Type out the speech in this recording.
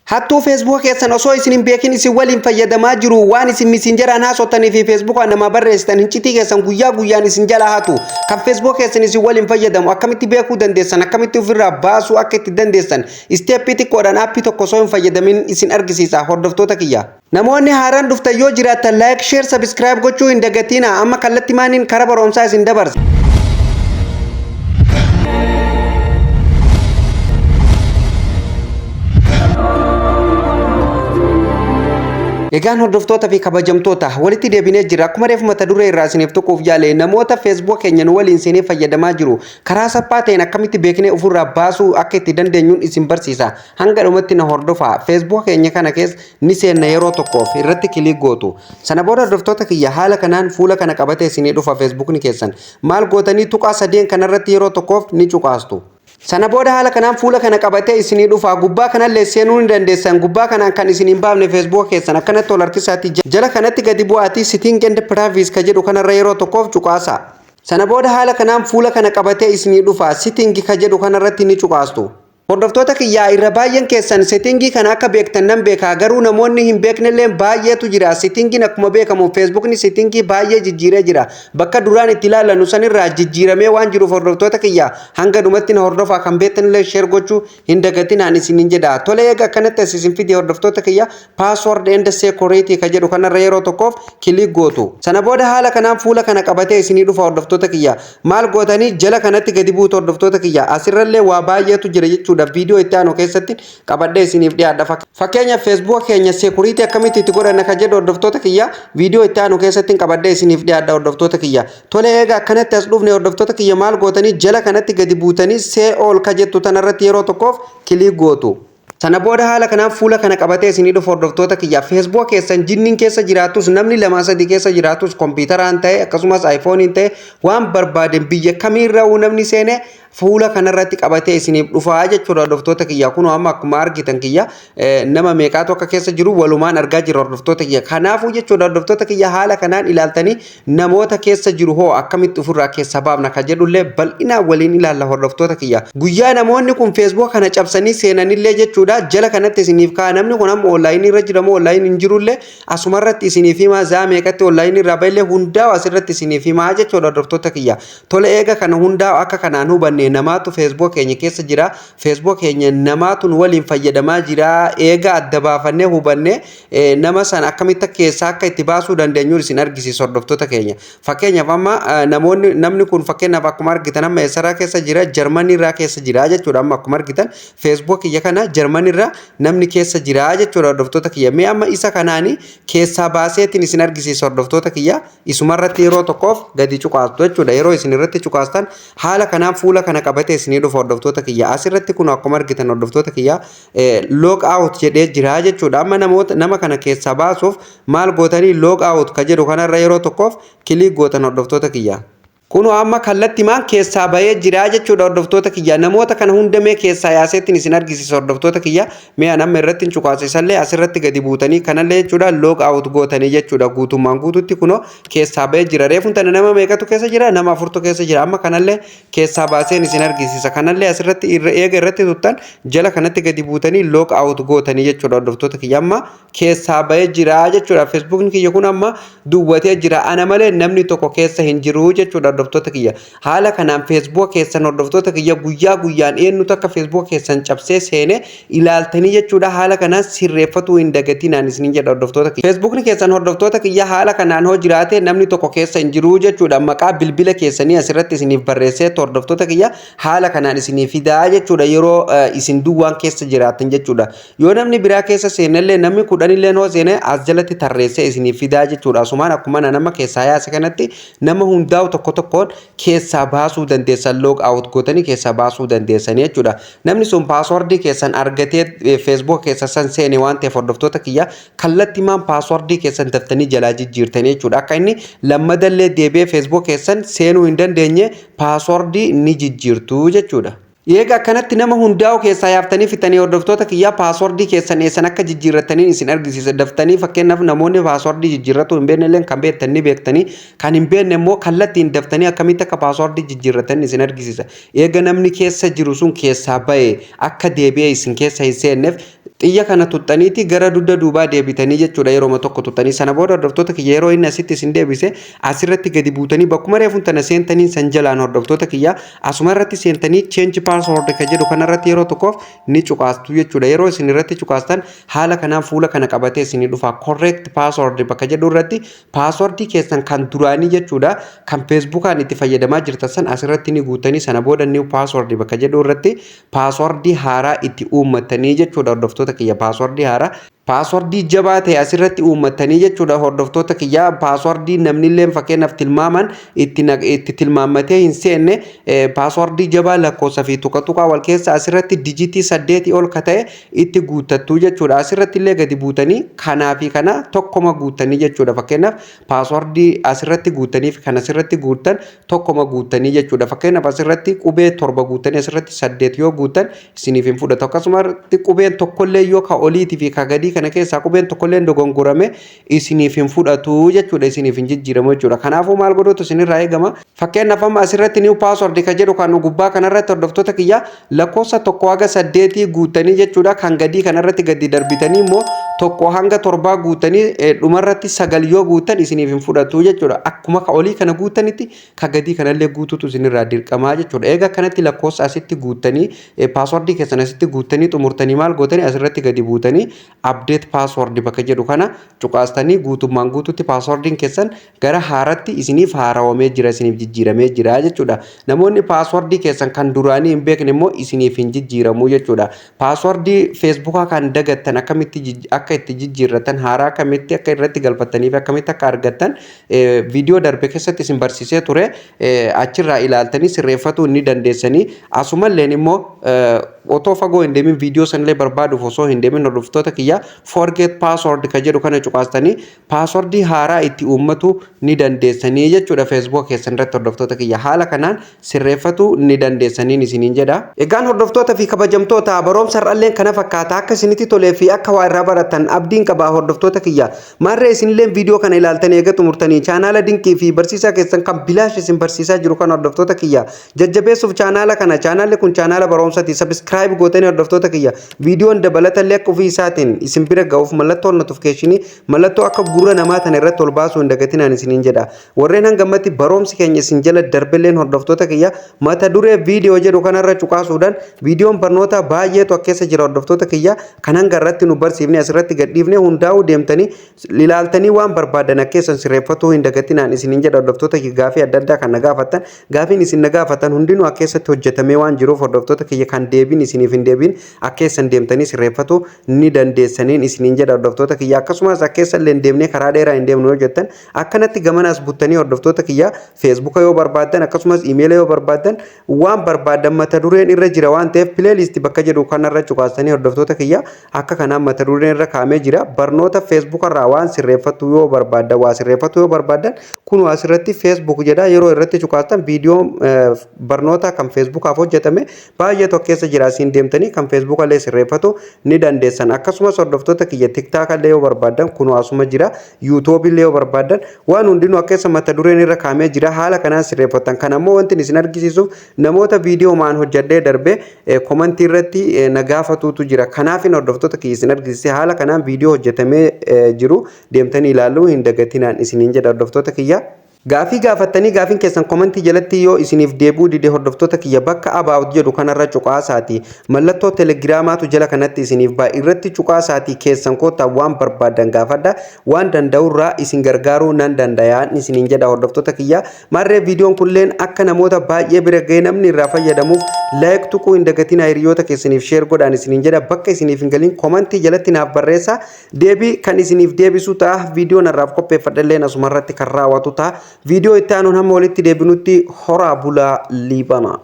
Hattuu Feesbuuka keessan osoo isin hin beekin isin waliin fayyadamaa jiru, waan isin Messengeraan haasotanii fi Feesbuukaan namaa barreessitan, hincitii keessan guyyaa guyyaan isin jalaa hatu, kan Feesbuuka keessan isin waliin fayyadamu akkamitti beekuu dandeessan, akkamitti ofirraa baasuu akka itti dandeessan step xiqqoodhaan aappii tokko osoo hin fayyadamin isin argisiisa, hordoftoota kiyya. Namoonni haaraan dhuftan yoo jiraattan like, share, subscribe gochuu hin dagatinaa. Amma kallattii maaniin karaa barumsaa isin dabarsa. Egaan hordoftoota fi kabajamtoota, walitti deebinee jira. Akkuma reefu mata duree irraa isiniif tuquuf yaale, namoota Facebook keenya nu waliin seenee fayyadamaa jiru karaa salphaa ta'een akkamitti beeknee ofirraa baasuu akka itti dandeenyuun isin barsiisa. Hanga dhumatti na hordofaa. Facebook keenya kana keessa ni seenna, yeroo tokkoof irratti click gootu. Sana booda, hordoftoota kiyya, haala kanaan fuula kana qabatee isinii dhufa Facebookni keessan. Maal gootanii? Tuqaa sadeen kanarratti yeroo tokkoof ni cuqaastu. Sana booda haala kanaan fuula kana qabatee isinii dhufa. Gubbaa kanallee seenuu ni dandeessan. Gubbaa kanaan kan isin hin baafne Facebook keessan akkanatti ol harkisaati jala kanatti gadi bu'aatii "Setting and privacy" ka jedhu kanarra yeroo tokkoof cuqaasa. Sana booda haala kanaan fuula kana qabatee isinii dhufa. "Setting" ka jedhu kanarratti ni cuqaastu. Hordoftoota kiyyaa, irra baay'een keessan settingii kana akka beektan nan beeka, garuu namoonni hin beeknellee baay'eetu jira. Settingiin akkuma beekamu Facebookni settingii baay'ee jijjiiree jira. Bakka duraan itti ilaallannu sanirraa jijjiiramee waan jiruuf, hordoftoota kiyya, hanga dhumatti na hordofaa. Kan beektanillee share gochuu hin dagatinaan isiniin jedha. Tole, eega akkanatti as isin fide, hordoftoota kiyya, "Password and security" ka jedhu kanarra yeroo tokkoof click gootu. Sana booda haala kanaan fuula kana qabatee isinii dhufa, hordoftoota kiyya. Maal gootanii? Jala kanatti gadi buutu, hordoftoota kiyya. Asirrallee waa baay'eetu jira jechuudha. Viidiyoo itti aanu keessatti qabadhee isiniif dhiyaadha. Fakkeenyaaf, Facebook keenya security akkamitti itti godhanna ka jedhu, hordoftoota kiyya, viidiyoo itti aanu keessatti qabadhee isiniif dhiyaadha, hordoftoota kiyya. Tole, eega akkanatti as dhufne, hordoftoota kiyya, maal gootanii? Jala kanatti gadi buutanii "See all" ka jettu tanarratti yeroo tokkoof click gootu. Sana booda haala kanaan fuula kana qabatee isinii dhufu, hordoftoota kiyya. Facebook keessan jinniin keessa jiraatus, namni lama sadii keessa jiraatus, kompiitaraan ta'e akkasumas iPhone'n ta'e, waan barbaaden biyya kamiirra namni seene fuula kanarratti qabatee isiniif dhufaa jechuudha, hordoftoota kiyya. Kunoo amma akkuma argitan kiyya, nama meeqaatu akka keessa jiru walumaan argaa jira, hordoftoota kiyya. Kanaafuu jechuudha, hordoftoota kiyya, haala kanaan ilaaltanii namoota keessa jiru hoo akkamitti ofirraa keessa baafna ka jedhullee bal'inaan waliin ilaalla, hordoftoota kiyya. Guyyaa namoonni kun Facebook kana cabsanii seenanillee jechuudha, jala kanatti isiniif ka'a. Namni kun amma onlineii irra jira moo onlineii hin jirullee asumarratti isiniif himaa, zaa meeqatti onlineii irraa bahillee hundaa asirratti isiniif himaa jechuudha, hordoftoota kiyya. Tole, eega kana hundaa akka kanaan hubanne, namaatu Facebook keenya keessa jira, Facebook keenya namaatu nu waliin fayyadamaa jira, eega adda baafannee hubanne, nama sana akkamitti keessaa akka itti baasuu dandeenyu isin argisiisa, hordoftoota keenya. Fakkeenyaaf, amma namoonni, namni kun fakkeenyaaf akkuma argitan amma eessarraa keessa jira? Jarmanii irraa keessa jira jechuudha. Amma akkuma argitan Facebook kiyya kana Jarmanii irraa namni keessa jira jechuudha, hordoftoota kiyya. Mee amma isa kanaani keessaa baaseetiin isin argisiisa, hordoftoota kiyya. Isumarratti yeroo tokkoof gadi cuqaastu jechuudha. Yeroo isin irratti cuqaastan haala kanaan fuula kana qabatee isinii dhufa, hordoftoota kiyya. Asirratti kun akkuma argitan, hordoftoota kiyya, "Log out" jedhee jira jechuudha. Amma namoota nama kana keessaa baasuuf maal gootanii? "Log out" ka jedhu kanarra yeroo tokkoof click gootan, hordoftoota kiyya. Kunoo amma kallattimaan keessaa bahee jira jechuudha, hordoftoota kiyya. Namoota kana hunda mee keessaa yaaseettiin isin argisiisa, hordoftoota kiyya. Mee an amma irratti hin cuqaasisallee asirratti gadi buutanii kanallee jechuudha log out gootanii jechuudha. Guutummaan guututti kunoo keessaa bahee jira. Reefuun tana nama meeqatu keessa jira? Nama afurtu keessa jira. Amma kanallee keessaa baaseen isin argisiisa. Kanallee asirratti irra eega irratti tuttan jala kanatti gadi buutanii log out gootanii jechuudha, hordoftoota kiyya. Amma keessaa bahee jira jechuudha. Facebookni kiyya kun amma duwwatee jira. Ana malee namni tokko keessa hin jiru jechuudha, hordoftoota kiyya. Haala kanaan Facebook keessan, hordoftoota kiyya, guyyaa guyyaan eenyutu akka Facebook keessan cabsee seene ilaaltanii jechuudha, haala kanaan sirreeffatuu hin dagatinaan isiniin jedha, hordoftoota kiyya. Facebookni keessan, hordoftoota kiyya, haala kanaan hoo jiraate namni tokko keessa hin jiru jechuudha. Maqaa bilbila keessanii asirratti isiniif barreessee, hordoftoota kiyya, haala kanaan isiniif fidaa jechuudha, yeroo isin duwwaan keessa jiraatan jechuudha. Yoo namni biraa keessa seenellee, namni 10llee hoo seene, as jalatti tarreessee isiniif fidaa jechuudha. Asumaan akkuma nama keessaa yaase kanatti nama hundaa'u tokko tokkoon keessaa baasuu dandeessan, log out gootanii keessaa baasuu dandeessan jechuudha. Namni sun passwordii keessan argatee Facebook keessa san seene waan ta'eef, hordoftoota kiyya, kallattimaan passwordii keessan daftanii jalaa jijjiirtanii jechuudha. Akka inni lammadallee deebi'ee Facebook keessan seenuu hin dandeenye passwordii ni jijjiirtu jechuudha. Eega akkanatti nama hundaa'u keessaa yaaftanii fixanii, hordoftoota kiyyaa, passwordii keessan eessan akka jijjiirrataniin isin argisiisa. Daftanii, fakkeenyaaf, namoonni passwordii jijjiirratu hin beekne illee, kan beektan ni beektanii, kan hin beekne immoo kallattiin daftanii akkamitti akka passwordii jijjiirratan isin argisiisa. Eega namni keessa jiru sun keessaa ba'e akka deebi'ee isin keessa hin seenneef Xiyya kana tuxxaniiti gara dugda duubaa deebitanii jechuudha yeroo tokko tuxxanii. Sana booda, hordoftoota kiyya, yeroo inni asitti isin deebise asirratti gadi buutanii bakkuma reefuun tana seentanii san jalaan, hordoftoota kiyya, asuma irratti seentanii change password ka jedhu kanarratti yeroo tokkoof ni cuqaastu jechuudha. Yeroo isin irratti cuqaastan haala kanaan fuula kana qabatee isinii dhufa. Correct password bakka jedhu irratti passwordii keessan kan duraanii jechuudha, kan Facebookaan itti fayyadamaa jirtan san asirratti ni guutanii, sana booda new password bakka jedhu irratti passwordii haaraa itti uummatanii jechuudha, hordoftoota kiyya. Passwordii haaraa, passwordii jabaa ta'e asirratti uummatanii jechuudha, hordoftoota kiyya. Passwordii namnillee fakkeenyaaf tilmaaman itti tilmaammatee hin seenne, passwordii jabaa lakkoofsa fi tuqa tuqaa wal keessa asirratti digitii 8 ol ka ta'e itti guuttattu jechuudha. Asirratti illee gadi buutanii kanaa fi kana tokkoma guuttanii jechuudha. Fakkeenyaaf passwordii asirratti guuttanii fi kan asirratti guuttan tokkoma guuttanii jechuudha. Fakkeenyaaf asirratti qubee torba guuttanii asirratti saddeet yoo guuttan isiniif hin fudhatu. Akkasumatti qubeen tokkollee yoo ka oliitii fi ka gadii kana keessaa qubeen tokkollee dogongorame isiniif hin fudhatu jechuudha, isiniif hin jijjiiramu jechuudha. Kanaafuu maal godhutu isinirraa eegama? Fakkeenyaaf amma asirratti new password ka jedhu kan gubbaa kanarratti, hordoftoota kiyya, lakkoofsa 1 haga 8 guuttanii jechuudha. Kan gadii kanarratti gadi darbitanii immoo 1 hanga 7 guutanii dhumarratti sagal yoo guuttan isiniif hin fudhatu jechuudha. Akkuma ka olii kana guuttanitti ka gadii kanallee guutuutu isinirraa dirqamaa jechuudha. Eega kanatti lakkoofsa asitti guuttanii, passwordii keessan asitti guuttanii xumurtanii, maal gootanii? Asirratti gadi buutanii update password bakka jedhu kana cuqaastanii guutummaan guututti passwordiin keessan gara haaratti isiniif haarawamee jira, isiniif jijjiiramee jira jechuudha. Namoonni passwordii keessan kan duraanii hin beekne immoo isiniif hin jijjiiramu jechuudha. Passwordii Facebookaa kan dagattan akkamitti akka itti jijjiirratan, haaraa akkamitti akka irratti galfattanii fi akkamitti akka argattan viidiyoo darbe keessatti isin barsiisee ture. Achirraa ilaaltanii sirreeffatuu ni dandeessanii. Asumalleen immoo otoo fagoo hin deemin, viidiyoo sanillee barbaaduuf osoo hin deemin, hordoftoota kiyya, forget password ka jedhu kana cuqaastanii passwordii haaraa itti uummatu ni dandeessanii jechuudha. Facebook keessan irratti, hordoftoota kiyya, haala kanaan sirreeffatu ni dandeessaniin isiniin jedha. Egaan hordoftoota fi kabajamtoota, barumsa har'alleen kana fakkaata. Akka isinitti tolee fi akka waa irraa baratan abdiin qaba, hordoftoota kiyya. Maarree isinillee viidiyoo kana ilaaltanii eega xumurtanii chaanaala dinqii fi barsiisaa keessan kan bilaash isin barsiisaa jiru kan, hordoftoota kiyya, jajjabeessuuf chaanaala kana, chaanaalli kun chaanaala barumsaati, subscribe gootanii, hordoftoota kiyya, viidiyoon dabalatallee akka ofii isaatiin isin bira ga'uuf mallattoo notificationii, mallattoo akka gurra namaa tana irratti ol baasuu hin dagatinaan isiniin jedha. Warreen hangammatti barumsi keenya isin jala darbelleen, hordoftoota kiyya, mata duree viidiyoo jedhu kanarra cuqaasuudhaan viidiyoon barnoota baay'eetu as keessa jira, hordoftoota kiyya, kan hanga irratti nu barsiifne asirratti gadhiifne hundaa'uu deemtanii ilaaltanii waan barbaadan akka keessan sirreeffatuu hin dagatinaan isiniin jedha. Hordoftoota kiyya, gaafii adda addaa kan na gaafattan, gaafiin isin na gaafatan hundinuu as keessatti hojjetamee waan jiruuf, hordoftoota kiyya, kan deebiin isiniif hin deebiin akka keessan deemtanii sirreeffatu ni dandeessaniin isiniin jedha, hordoftoota kiyya. Akkasumas akka keessa illee hin deemnee karaa dheeraa hin deemnu yoo jettan, akkanatti gamanaas buttanii, hordoftoota kiyya, Facebooka yoo barbaaddan, akkasumas imeela yoo barbaaddan, waan barbaaddan mata dureen irra jira waan ta'eef playlistii bakka jedhu kanarra cuqaasanii, hordoftoota kiyya, akka kanaan mata dureen irra kaa'amee jira. Barnoota Facebooka irraa waan sirreeffatu yoo barbaaddan, waa sirreeffatu yoo barbaaddan, kun asirratti Facebook jedha. Yeroo irratti cuqaastan viidiyoo barnoota kan Facebookaaf hojjetame baay'ee tokko keessa jira. Asiin deemtanii kan Facebooka illee sirreeffatu ni dandeessan. Akkasumas, hordoftoota kiyya, TikToka illee yoo barbaaddan kun asuma jira. YouTubeii illee yoo barbaaddan waan hundinuu akka mata dureen irra kaa'amee jira. Haala kanaan sirreeffatan. Kan ammoo wanti isin argisiisuuf namoota viidiyoo maan hojjedhee darbe commentii irratti na gaafatuutu jira. Kanaafin, hordoftoota kiyya, isin argisiise. Haala kanaan viidiyoo hojjetamee jiru deemtanii ilaaluu hin dagatinaan isiniin jedha, hordoftoota kiyya. Gaafii gaafattanii gaafiin keessan commentii jalatti yoo isiniif deebi'uu dide, hordoftoota kiyya, bakka about jedhu kanarra cuqaasaati. Mallattoo Telegramaatu jala kanatti isiniif ba'a. Irratti cuqaasaati keessan koottaa waan barbaadan gaafadha. Waan danda'urraa isin gargaaruu nan danda'aan isiniin jedha, hordoftoota kiyya. Maarree viidiyoon kunilleen akka namoota baay'ee bira ga'ee namni irraa fayyadamuuf like tuquu hin dagatinaa, hiriyoota keessaniif share godhaan isiniin jedha. Bakka isiniif hin galin commentii jalatti naaf barreessa. Deebii kan isiniif deebisu ta'a. Viidiyoon har'aaf qopheeffadhalleen asumarratti kan raawwatu ta'a. Viidiyoo itti aanuun hamma walitti deebinutti horaa bulaa liibanaa.